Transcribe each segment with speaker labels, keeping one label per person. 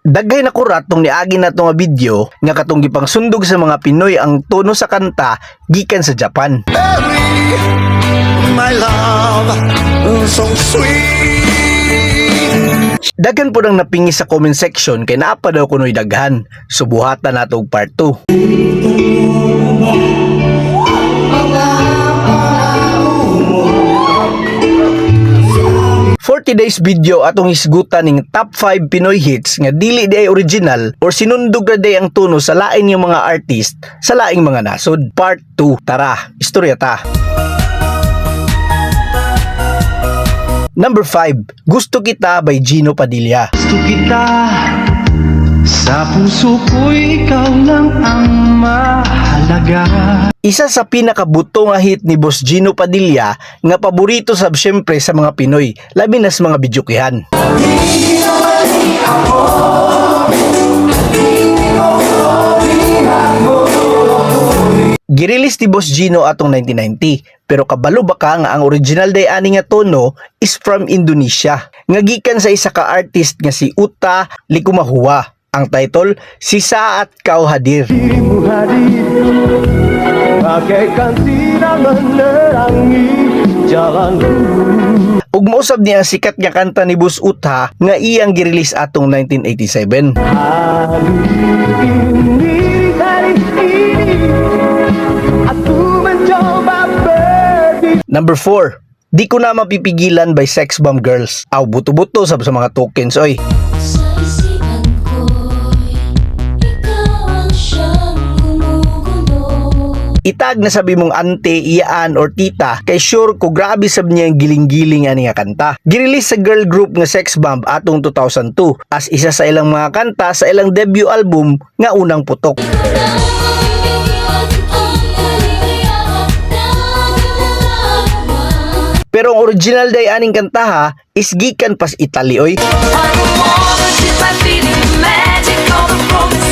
Speaker 1: Daghay na kurat tong niagi na nga video nga katong gipangsundog sa mga Pinoy ang tono sa kanta gikan sa Japan.
Speaker 2: Mary, my love, so sweet.
Speaker 1: Daghan po nang napingi sa comment section kay naa pa daw kunoy daghan. Subuhatan nato og part 2. 40 days video atong hisgutan ning top 5 Pinoy hits nga dili di ay original or sinundog ra day ang tono sa lain nga mga artist sa laing mga nasod. Part 2. Tara, istorya ta. Number 5, Gusto Kita by Gino Padilla.
Speaker 3: Gusto kita. Sa puso ko'y ikaw lang ang mahalaga.
Speaker 1: Isa sa pinakabuto nga hit ni Boss Gino Padilla nga paborito sab syempre sa mga Pinoy, labi na sa mga bidyukihan. Girelease ni Boss Gino atong 1990, pero kabalo ba ka nga ang original day ani nga tono is from Indonesia nga gikan sa isa ka artist nga si Utha Likumahua. Ang title, Si Saat Kau Hadir.
Speaker 3: Dirimu hadir bagaikan sinar menerangi jalanku.
Speaker 1: Ug mausab niya ang sikat nga kanta ni Boss Utha nga iyang girelease atong 1987.
Speaker 3: Hari ini, hari ini, aku mencoba berdiri.
Speaker 1: Number 4, Di Ko Na Mapipigilan by Sex Bomb Girls. Aw, buto-buto sab sa mga tokens oy.
Speaker 4: Sa isipan ko'y ikaw ang siyang gumugulo.
Speaker 1: Itag na sabi mong ante, iyaan or tita kay sure ko grabe sab niya ang giling-giling ani nga kanta. Girelease sa girl group nga Sex Bomb atong 2002 as isa sa ilang mga kanta sa ilang debut album nga Unang Putok.
Speaker 4: Na mapipigilan ang kaligayahan na nadarama.
Speaker 1: Pero ang original day aning kanta ha is gikan pas Italy oy,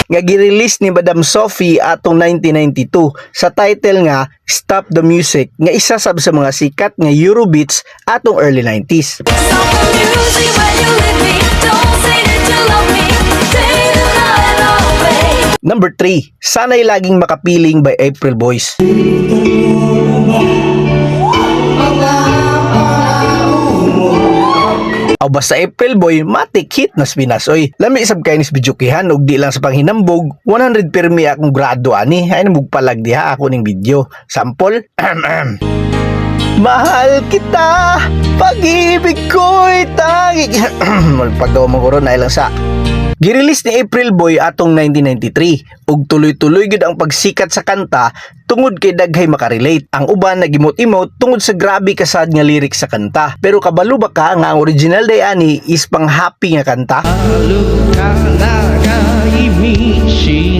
Speaker 1: nga girelease ni Madam Sophie atong 1992 sa title nga Stop the Music, nga isa sab sa mga sikat nga Eurobeats atong early 90s.
Speaker 4: Stop the music when you leave me. Don't say that you love me. Take the night away.
Speaker 1: Number 3, Sana'y Laging Makapiling by April Boys. Aw, basta April Boy, matik hit nas Pinas oy. Lami sab kay nis bidyukihan ug di lang sa panghinambog, 100 pirmi akong grado ani. Ay namug palag diha ako ning video. Sample. Mahal kita, pag-ibig ko'y tangi. Paggawa mo ko ron, ay lang sa. Girelease ni April Boy atong 1993 ug tuloy-tuloy gyud ang pagsikat sa kanta tungod kay daghay makarelate. Ang uban nagimot-imot tungod sa grabe kasad nga lyrics sa kanta. Pero kabalo ba ka nga ang original day ani is pang happy nga kanta?
Speaker 3: 遥か長い道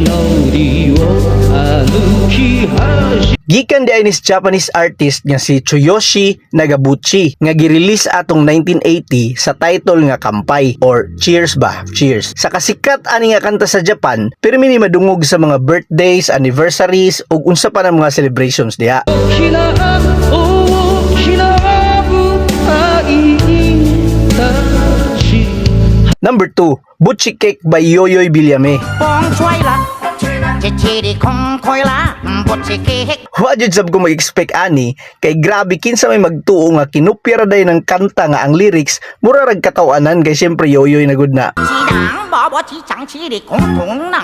Speaker 3: のりを歩き始
Speaker 1: Gikan di ay ni Japanese artist nga si Tsuyoshi Nagabuchi nga girelease atong 1980 sa title nga Kampai or Cheers ba? Cheers. Sa kasikat ani nga kanta sa Japan, pirmi ni madungog sa mga birthdays, anniversaries ug unsa pa ng mga celebrations diha.
Speaker 3: きな大きな舞台に立ち
Speaker 1: Number 2, Butchi Cake by Yoyoy Villame.
Speaker 5: 风吹啦，一起的空开啦，不是给。
Speaker 1: Wa jud sab ko mag-expect ani kay grabe, kinsa may magtuo nga kinupya ra day ng kanta nga ang lyrics mura rag katawanan, kay syempre Yoyoy na gud na.
Speaker 5: 一人无无起长起的空空人。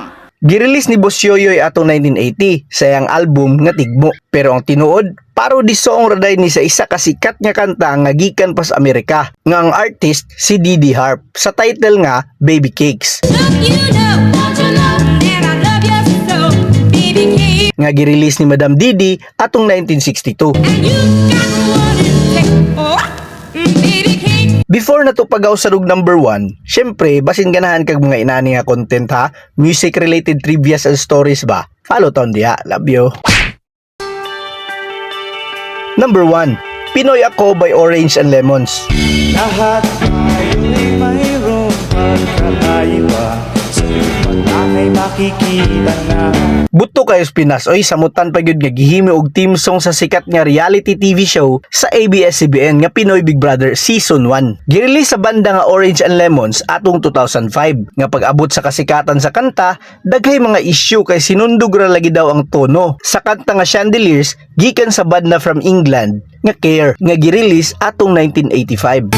Speaker 1: Girelease ni Boss Yoyoy atong 1980 sa iyang album nga Tigmo. Pero ang tinuod, parody song ra day ni sa isa ka sikat nga kanta nga gikan pa sa Amerika nga ang artist si Didi Harp sa title nga Baby Cakes,
Speaker 4: Don't you know, don't you know that I love you so, baby cake?
Speaker 1: Nga girelease ni Madam Didi atong 1962.
Speaker 4: And you got what it takes. Oh, baby cake.
Speaker 1: Before na to pagaw sa rug number 1, syempre, basin ganahan kag mga inani nga content ha, music related trivias and stories ba? Follow taon diha. Love you. Number 1, Pinoy Ako by Orange and Lemons.
Speaker 3: Lahat tayo'y mayroong pagkakaiba sa iba't
Speaker 6: Ako'y makikita na.
Speaker 1: Buto kayo Pinas oy, samutan pa gyud nga gihimo og theme song sa sikat nga reality TV show sa ABS-CBN nga Pinoy Big Brother Season 1. Girelease sa banda nga Orange and Lemons atong 2005. Nga pag-abot sa kasikatan sa kanta, daghay mga issue kay sinundog ra lagi daw ang tono sa kanta nga Chandeliers gikan sa banda from England nga Care nga girelease atong 1985.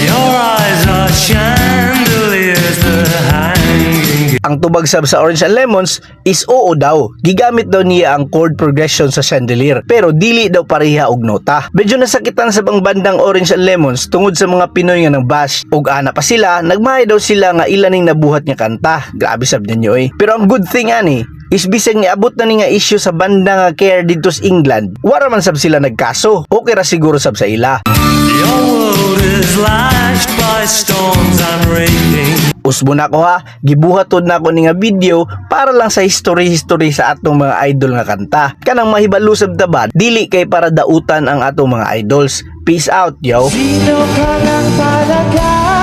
Speaker 6: Your eyes are chandeliers that hanging.
Speaker 1: Ang tubag sab sa Orange and Lemons is oo daw. Gigamit daw niya ang chord progression sa chandelier pero dili daw pareha og nota. Medyo nasakitan sab ang bandang Orange and Lemons tungod sa mga Pinoy nga nang bash. Og ana pa sila, nagmahay daw sila nga ila ning nabuhat nga kanta. Grabe sab ninyo eh. Pero ang good thing ani is bisag niabot na ni nga issue sa banda nga Care didto sa England, wara man sab sila nagkaso. Okay ra siguro sab sa ila.
Speaker 6: Your world is lashed by storms I'm raking.
Speaker 1: Usbo na ko ha, gibuhat na ako ni nga video para lang sa history-history sa atong mga idol nga kanta. Kanang mahibalo sab ta ba, dili kay para dautan ang atong mga idols. Peace out, yo.
Speaker 6: Sino ka lang talaga?